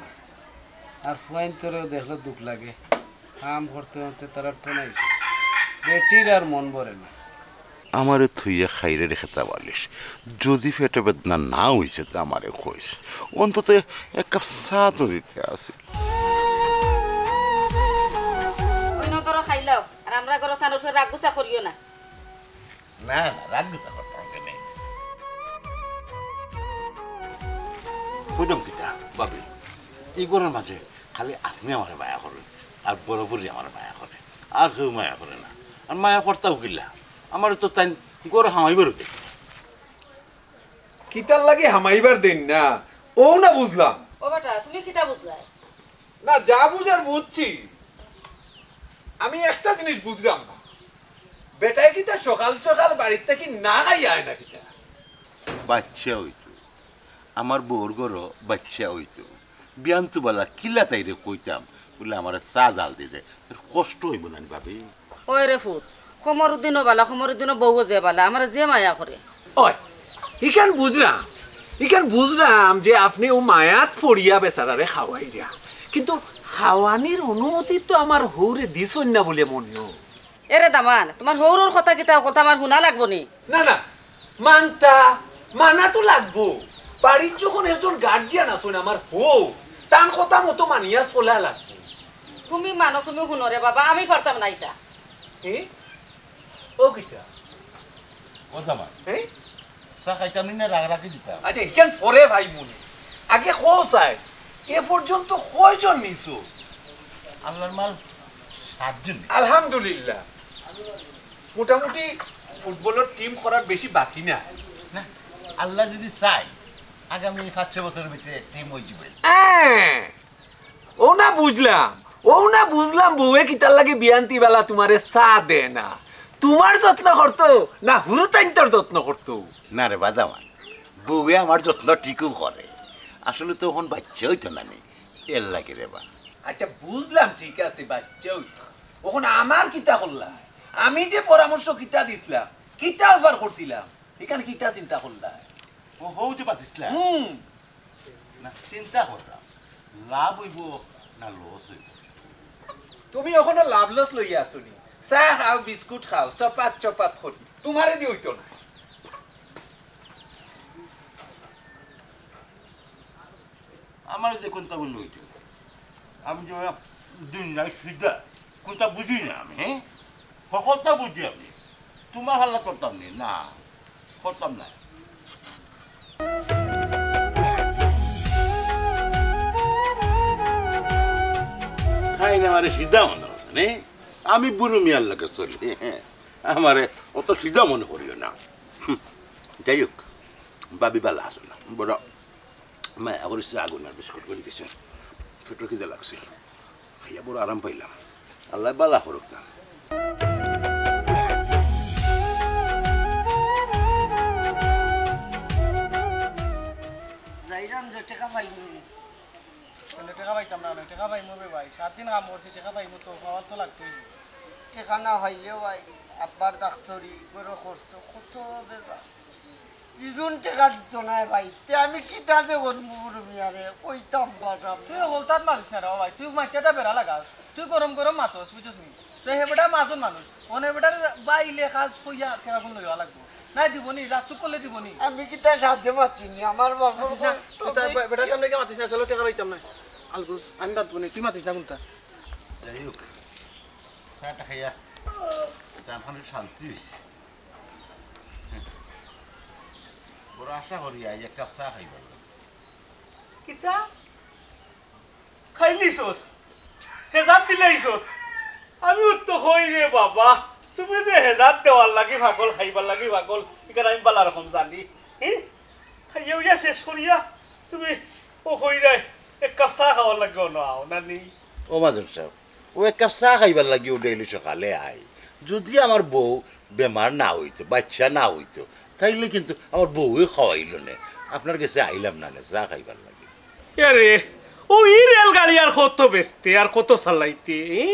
আর ফুয়াইন্তরেও দেখলে দুখ লাগে। কাম করতে করতে তারার তো নাই। বেটির আর মন ভরে না। আমারে থুইয়া খাইরে রে খেতা বালিশ। যদি পেটে বেদনা না অইছে, তে আমারে কইস। অন্তত এক কাপ চা তো দিতে আসিল। অইন্য ঘরো খাইলাও, আর আমরা ঘরো থানোর ফের রাগ গুছা করিও না। না, না, রাগ গুছা করতাম কেনে? কইতাম কিতা, ভাবি, ই ঘরর মাঝে খালি আপনে আমারে মায়া করইন, আর বড় বুড়ি আমারে মায়া করে, আর কেউ মায়া করে না। আর মায়া করতাও কিলা? আমারে তো তাইন ঘরো হামাইবারও দেইন না। কিতার লাগি হামাইবার দেইন না, অউ না বুঝলাম। ও বেটা, তুমি কিতা বুঝলায়? না, যা বুঝার বুঝছি। আমি একটা জিনিস বুঝলাম না, বেটায় কিতা সকাল সকাল বাড়ির থাকি না খাইয়া আয় না কিতা? বাচ্চা অইতো, আমার বউর ঘরো বাচ্চা অইতো। বিয়ান তো বালা কিলা তাইরে কইতাম, বুলে আমারে চা জাল দি দে। কষ্ট অইবো না নি ভাবি? ওই রে ফুত, কমরুদ্দিনও বালা, কমরুদ্দিনও বউও যে বালা, আমারে যে মায়া করে। ওই, ইখান বুঝলাম, ইখান বুঝলাম যে আপনে অউ মায়াত পড়িয়া বেচারারে খাওয়াইরা, কিন্তু খাওয়ানির অনুমতি তো আমার হউরে দিছইন না বুলে মনো অয়। এরে দামান, তুমার হউরর কথা কিতা, কথা আমার হুনা লাগবো নি? না, না, মানতা, মানা তো লাগবো। বাড়িত যখন একজন গার্জিয়ান আছইন আমার হউ, তান কথা মতো মানিয়া চলা লাগবো। তুমি মানো, তুমি হুনো রে বাবা, আমি পারতাম না ইতা। এ? ও কিতা? ও দামান। এ? চা খাইতাম নি না রাগ রাখি দিতাম? আচ্ছা, ইখান পরে ভাই মনে। আগে কও চাই, এ পর্যন্ত কয়জন নিছো? আল্লাহর মাল সাতজন। আলহামদুলিল্লাহ। মোটামুটি ফুটবলর টিম করার বেশি বাকি না। না, আল্লাহ যদি চায়, আগামী পাঁচ ছয় বছরর ভিতরে টিম অইযিবো। হ্যাঁ, অউ না বুঝলাম, অউ না বুঝলাম, বউয়ে কিতার লাগি বিয়ান্তি বেলা তুমারে চা দেয় না? তুমার যত্ন করতো না হুরুতাইন্তর যত্ন করতো? না রে বা দামান, বউয়ে আমার যত্ন ঠিকউ করে। আসলে তো অখন বাইচ্চা অইতো না নি, এর লাগি রে বা। আচ্ছা, বুঝলাম, ঠিক আছে, বাইচ্চা অইতো। অখন আমার কিতা করলা? আমি যে পরামর্শ কিতা দিছলাম, কিতা অফার করছিলাম, ইখান কিতা চিন্তা করলা? ও হউ যে পাতিছলা? হুম। না, চিন্তা করলাম, লাভ অইবো না লস অইবো। তুমি অখনো লাভ লস লইয়া আছো নি? চা খাও, বিস্কুট খাও, চপাত চপাত করি। তুমারে দি অইতো না। আমারে দি কুনতা বুলে অইতো? আমি যে দিন রাইত সিধা, কুনতা বুঝি না আমি, হ্যাঁ? হকলতা বুঝি আমি। তুমার হাল্লা করতাম নি, না, করতাম না। তাইন আমারে সিধা মনো করে, নে? আমি বুরু মিয়ার লগে চলি, আমারে অত সিধা মনো করিও না। হুম, যাই হউক, ভাবি বালা আছো না? বড় মায়া করি চা গুনা বিস্কুট করি দিছে। পেটো খিদা লাগছিল। খাইয়া বড় আরাম পাইলাম। আল্লায় বালা করুক তা। যাইরাম যে টেকা পাইমু। কেনে টেকা পাইতাম না, কেনে টেকা পাইমু রে ভাই। সাত দিন কাম করছি, টেকা পাইমু তো, পাওয়ার তো লাগতোউ। টেকা না পাইলেও ভাই, আব্বার ডাক্তারি, ঘরো খরচ, কত বেজাল। ইজন টেকা দিতো নায় ভাই, তে আমি কিতা যে করমু বুরু মিয়ারে, কইতাম পারতাম না। তুই হকলতাত মাতিস না রে ভাই, তুই মাতিয়া বেড়া লাগাস, তুই গরম গরম মাতস, বুঝছস নি? তো হে বেটা মাজন মানুষ, অনে বেটার বাইলে কাজ কইয়া টেকাগুন লইয়া লাগবো। নাই দিবো নি, রাগ চুপ করলে দিবো নি। আমি কিতা সাধ্যে মাতি নি, আমার বাবা মাতিস না, তুই তার বে-, বেটার সামনে গিয়া মাতিস না, চলো টেকা পাইতাম না। আলগুস, আমি মাতবো নি, তুই মাতিস না কুনতা। যাই হউক, চাটা খাইয়া জান খানিক শান্তি অইছে। বড় আশা করি আইজ এক কাপ চা খাইবার লাগি। কিতা? খাইলিছস? হেজাত দিলাইছস? আমিউ তো কই রে বাবা, তুমি যে হেজাত দেওয়ার লাগি পাগল, খাইবার লাগি পাগল, ইখান আমি বালা রকম জানি। হি? খাইয়া উইয়া শেষ করিয়া তুমি অউ কইরায় এক কাপ চা খাওয়ার লাগি অনো আও না নি? ও মাজন সাব, অউ এক কাপ চা খাইবার লাগি অউ ডেইলি সকালে আই। যুদি আমার বউ বেমার না অইতো, বাইচ্চা না অইতো, তাইলে কিন্তু আমার বউয়ে খাওয়াইলো নে। আপনার গেছে আইলাম না নে চা খাইবার লাগি। এরে, ও ই রেলগাড়ি আর কত বেচতে, আর কত চালাইতে, ই?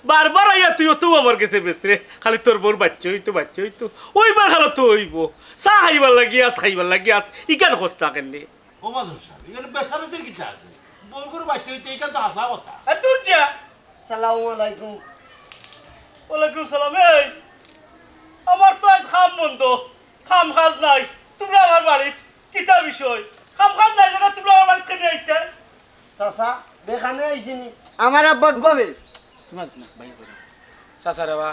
বারবার আইয়া তুই অত আমার গেছে বেচরে, খালি তোর বউর বাচ্চা অইতো, বাচ্চা অইতো। অইবার খালো তো অইবো। চা খাইবার লাগি আস, খাইবার লাগি আস, ইখান খোঁজ না কেনে? ও মাদুর সাব, ইখানো বেচাবেচির কিতা আছে? বউর বাচ্চা অইতে, ইখান তো হাছা কথা। এ, দূর যা। সালামু আলাইকুম। ওয়ালাইকুম সালাম। এই, আমার তো আইজ কাম বন্ধ, কাম কাজ নাই। তুমরা আমার বাড়িত কিতা বিষয়? কাম কাজ নাই যেন তুমরা আমার বাড়িত কেনে আইতায়? চাচা, বেকামে আইছি নি? আমার আব্বা কবে? তোমার না, ভাই করে। চাচা রে বা,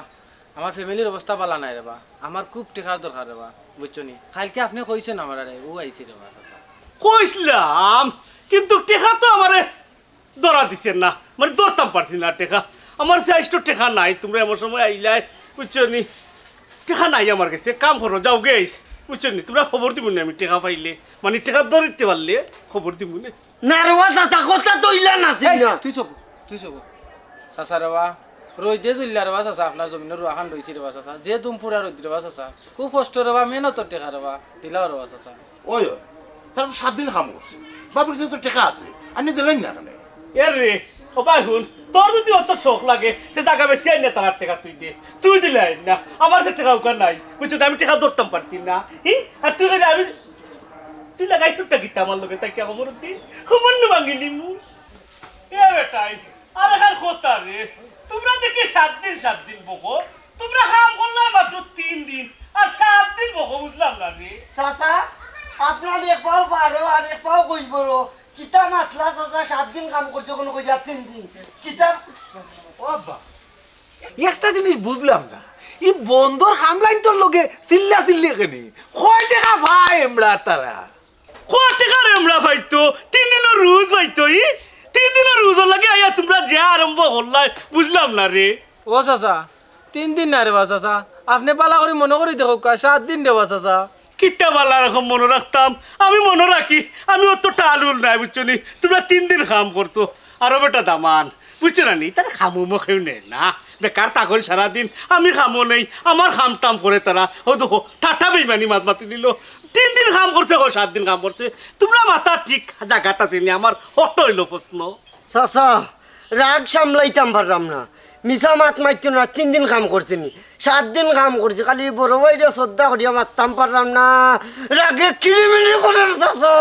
আমার ফ্যামিলির অবস্থা ভালা নাই রে বা। আমার খুব টেকার দরকার রে বা, বুঝছো নি? কাইলকে আপনে কইছইন আমারে, অউ আইছি রে বা, চাচা। কইছলাম, কিন্তু টেকা তো আমারে ধরা দিছে না, মানে ধরতাম পারছি না টেকা। আমার কাছে আইজ তো টেকা নাই, তুমরা এমন সময় আইলায়, বুঝছো নি? টেকা নাই আমার গেছে, কাম করো, যাওগি আইজ, বুঝছো নি? তুমরারে খবর দিমুনে আমি টেকা পাইলে, মানে টেকা ধরিতে পারলে খবর দিমুনে। না রে বা চাচা, কথা তো ইলা নাছিল এই, না। তুই চুপ, তুই চুপ। চাচা রে বা, রইদে জুল্লা রে বা চাচা, আপনার জমিনর রুয়াখান রইছি রে বা চাচা, যে দুমপুরা রইদ রে বা চাচা, খুব কষ্ট রে বা, মেহনতর টেকা রে বা, দিলাও রে বা চাচা। ওই, ওই, তারা তো সাত দিন কাম করছে। বাপের কাছে তো টেকা আছে, আইনা দিলাইন না কেনে? এ রে, ও ভাই হুন, তোর যদি অত শখ লাগে, তে জাগা বেচি আইনা তারার টেকা তুই দে। তুই দিলাইন না, আমার কাছে টেকা উকা নাই। বুঝছো তো, আমি টেকা ধরতাম পারছি না। হি? আর তুই কইলে আমি, তুই লাগাইছস টা কিতা আমার লগে, তাই কিতা খবর দি? খবর নু ভাঙি নিমু। এ বেটাইন, আরে খান কথা রে, তুমরা দেখি সাত দিন সাত দিন বকো, তুমরা কাম করলায় মাত্র তিন দিন, আর সাত দিন বকো, বুঝলাম না রে। চাচা, আপনার এক পাও পারো আর এক পাও কইবো। কিতা মাতলা চাচা, সাত দিন কাম করছো, কুনু কইলা তিন দিন। কিতা? ও আব্বা, একটা জিনিস বুঝলাম না, ই বন্দর কামলাইন্তর লগে চিল্লা চিল্লি কেনে? কয় টেকা পায় এমরা তারা? কয় টেকার এমরা পাইতো? তিন দিনর রুজ পাইতো ই? তিন দিনর রুজর লাগি আইয়া তুমরা যে আরম্ভ করলায়, বুঝলাম না রে। ও চাচা, তিন দিন না রে বা চাচা, আপনে ভালা করি মনো করি দেখউক্কা, সাত দিন রে বা চাচা। কিতা ভালা রকম মনো রাখতাম? আমি মনো রাখি, আমি অত টালুল নায়, বুঝছো নি? তুমরা তিন দিন কাম করছো, আরো বেটা দামান, বুঝছো না নি? তারা কামো মুখেও নেয় না, বেকার থাকইন সারাদিন, আমি কামো নেই, আমার কাম টাম করে তারা। ও দেখো, ঠাট্টা বেইমানি মাত মাতি দিল। তিন দিন কাম করছে, কয় সাত দিন কাম করছে। তুমরা মাথা ঠিক জাগাত আছে নি, আমার হট অইলো প্রশ্ন। চাচা, রাগ সামলাইতাম পারলাম না, মিছা মাত মাতিও না। তিন দিন কাম করছি নি, সাত দিন কাম করছি, খালি বড় ভাইরে শ্রদ্ধা করিয়া মাততাম পারলাম না, রাগে কিরিমিরি করের চাচা।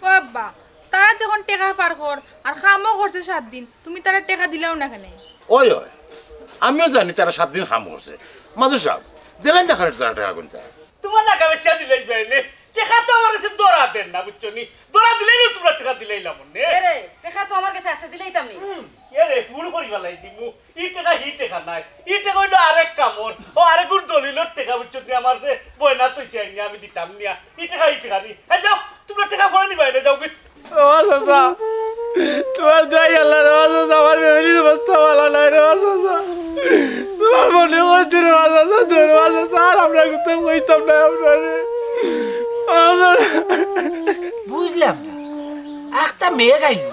ও আব্বা, তারা যখন টেকা পার কর আর কামও করছে সাত দিন, তুমি তারার টেকা দিলাও না কেনে? ওই, ওই, আমিও জানি তারা সাত দিন কাম করছে। মাদুর সাব, দিলাইন না কেনে তারা টেকা কুন্তা? তুমার লাগা বেশি দিলাইবায় নে। টেকা তো আমার গেছে ধরা দেন না, বুঝছো নি? ধরা দিলাইলে তুমরার টেকা দিলাইলাম নে। এরে, টেকা তো আমার গেছে আছে, দিলাইতাম নি। হুম, এরে, ভুল করি ফালাই দিমু। ই টেকা, হি টেকা নায়। ই টেকা অইলো আরেক কামর। ও আরেকগুর দলিলর টেকা, বুঝছো নি? আমার যে বয়না থইছে আইনি, আমি দিতাম নিয়া। ই টেকা, ই টেকা নি। হ্যাঁ, যাও, তুমরা টেকা পরে নিবায় নে, যাওগি। ও চাচা, তুমার দোয়াই আল্লাহ রে, ও চাচা, আমার ফ্যামিলির অবস্থা ভালা নায় রে, ও চাচা। তুমার মনে কইতে রে, ও চাচা, তোর ও চাচা, আর আমরা কিন্তু কইতাম না আপনারে। ও চাচা। বুঝলাম না, একটা মেঘ আইল,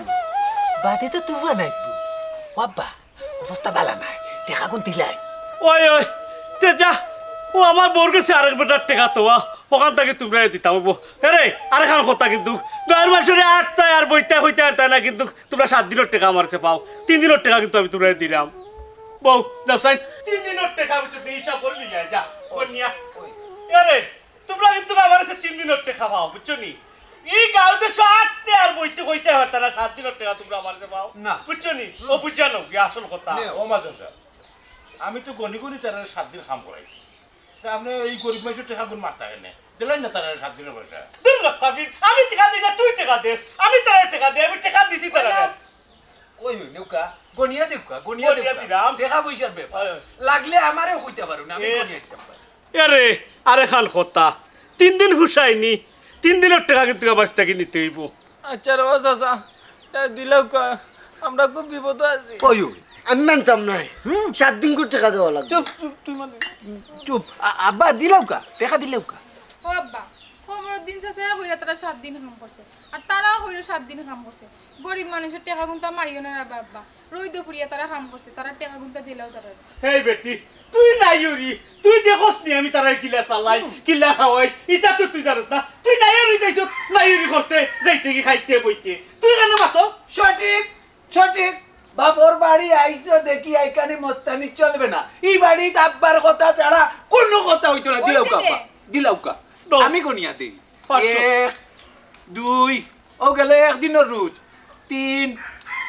বাদে তো তুফান আইব। ও আব্বা, অবস্থা ভালা নায়, টেকা কুন দিলাই? ওই, ওই, তে যা, ও আমার বউর গেছে আরেক বেটার টেকা তো, ওখান থাকি তুমরারে দিতাম অইবো। এরে, আরেকখান কথা কিন্তু, গাঁওর মানষরে আটতায় আর বইতায় কইতায় আর তাই না, কিন্তু তুমরা সাত দিনর টেকা আমার গেছে পাও, তিন দিনর টেকা কিন্তু আমি তুমরারে দিলাম। বউ, যাও চাইন, তিন দিনর টেকা আমি তোর হিসাব করি নিয়া যা, ওই নিয়া। এরে, তুমরা কিন্তু আমার গেছে তিন দিনর টেকা পাও, বুঝছো নি? ই গাঁও দেশো আটতে আর বইতে কইতায় পারতায় না, সাত দিনর টেকা তুমরা আমার গেছে পাও। না। বুঝছো নি? হুম। ও বুঝিয়া নেও, গিয়া আসল কথা। নে, ও মাদুর সাব, আমি তো গনি গনি তারারে সাত দিন কাম করাইছি। তে আপনে ই গরিব মানষর টেকা গুন মারতা কেনে? দিলাইন না তারারে সাত দিনর পয়সা। দূর হ, ফাকির, আমি টেকা দেই না, তুই টেকা দেস। আমি তারারে টেকা দেই, আমি টেকা দিছি তারারে। ওই, ওই, নেউক্কা, গনিয়া দেউক্কা, গনিয়া গনিয়া দেউক্কা। দিলাম। টেকা পয়সার ব্যাপার। হয়, হয়। লাগলে আমারেও কইতা পারো না, আমি এ। গনিয়া দিতাম পারি। এরে, আরেকখান কথা, তিন দিন হুশাইনি, তিন দিনর টেকা কিন্তু আমার থাকি নিতে অইবো। আচ্ছা রে বা চাচা, তাই দিলাউক্কা, আমরা খুব বিপদো আছি। ওই, ওই, আমি মানতাম নায়। হুম। সাত দিন করি টেকা দেওয়া লাগবো। চুপ, চুপ, তুই মানে, চুপ। আ-, আব্বা, দিলাউক্কা, টেকা দিলাউক্কা। ও আব্বা, খবর দিন চাচায় কইরা তারা সাত দিন কাম করছে, আর তারাও কইরা সাত দিন কাম করছে। গরিব মানুষর টেকা গুনতা মারিও না রে বাবা, রইদো পুড়িয়া তারা কাম করছে, তারা টেকা গুনতা দিলাও তারা। হেই বেটি, তুই নাইওরি, তুই দেখোস নি আমি তারার কিলা চালাই, কিলা খাওয়াই, ইতা তো তুই জানোস না। তুই নাইওরি যাইছস, নাইওরি করতে, যাইতে কি খাইতে বইতে, তুই কেনে মাতস? সঠিক, সঠিক। বাপর বাড়ি আইছো দেখি, এইখানে মস্তানি চলবে না। ই বাড়িত আব্বার কথা ছাড়া কুনু কথা অইতো না। দিলাউক্কা আব্বা, দিলাউক্কা। আমি গনিয়া দেই। এক, দুই, অউ গেল এক দিনর রুজ। তিন,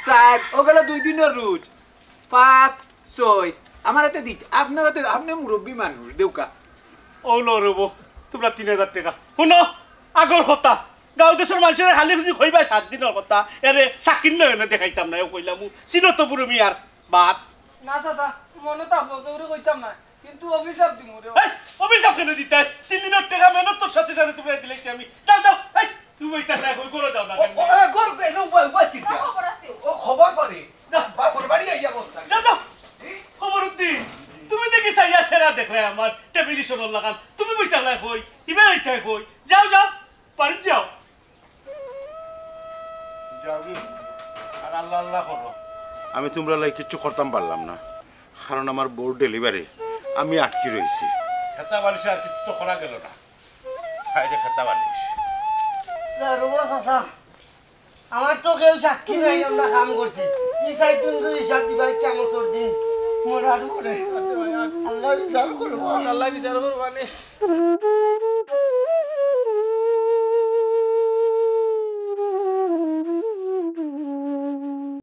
চাইর, অউ গেল দুই দিনর রুজ। পাঁচ, ছয়। আমার আতে দিত, আপনার আতে, আপনে মুরব্বি মানুষ, দেউক্কা। অউ লও রে বউ, তুমরা তিন হাজার টেকা। হুনো, আগর কথা, গাঁও দেশর মানষরে খালি খুশি কইবা সাত দিনর কথা, এরে সাকিন নয় না দেখাইতাম না, অউ কইলাম, চিনো তো বুড়ো মিয়ার বাপ। না চাচা, মনো থাকবো, জোরে কইতাম না, কিন্তু অভিশাপ দিমু রে। এই, অভিশাপ কেনে দিতায়? তিন দিনর টেকা মেহনতর সাথে সাথে তুমরারে দিলাইছি আমি। যাও, যাও, এই, তুমি ওই টাকা কই করে যাও না কেন? ও, এ, গর, এ, উবাই, উবাই কিতা? ও, খবর পারে। না। বাপর বাড়ি আইয়া বসতা। যাও, যাও। খবর উদ্দিন, তুমি দেখি চাইয়া সেরা দেখরায় আমার টেলিভিশনর লাখান। তুমি বই থাকলায় কই? ইবা যাইতায় কই? যাও, যাও, বাড়িত যাও। যাও গি, আর আল্লাহ আল্লাহ করো। আমি তুমরার লাগি কিচ্ছু করতাম পারলাম না, কারণ আমার বউর ডেলিভারি, আমি আটকি রইছি। খেতা বালিশে আর কিচ্ছু করা গেল না। হায় রে খেতা বালিশ। না, রুবো চাচা, আমার তো কেউ সাক্ষী নাই, আমরা কাম করছি। ই সাইড দিন করে হিসাব দিবা, কিয়ামতর দিন। মরার পরে। আল্লাহ বিচার করবো। আল্লাহ বিচার করবো, মানে।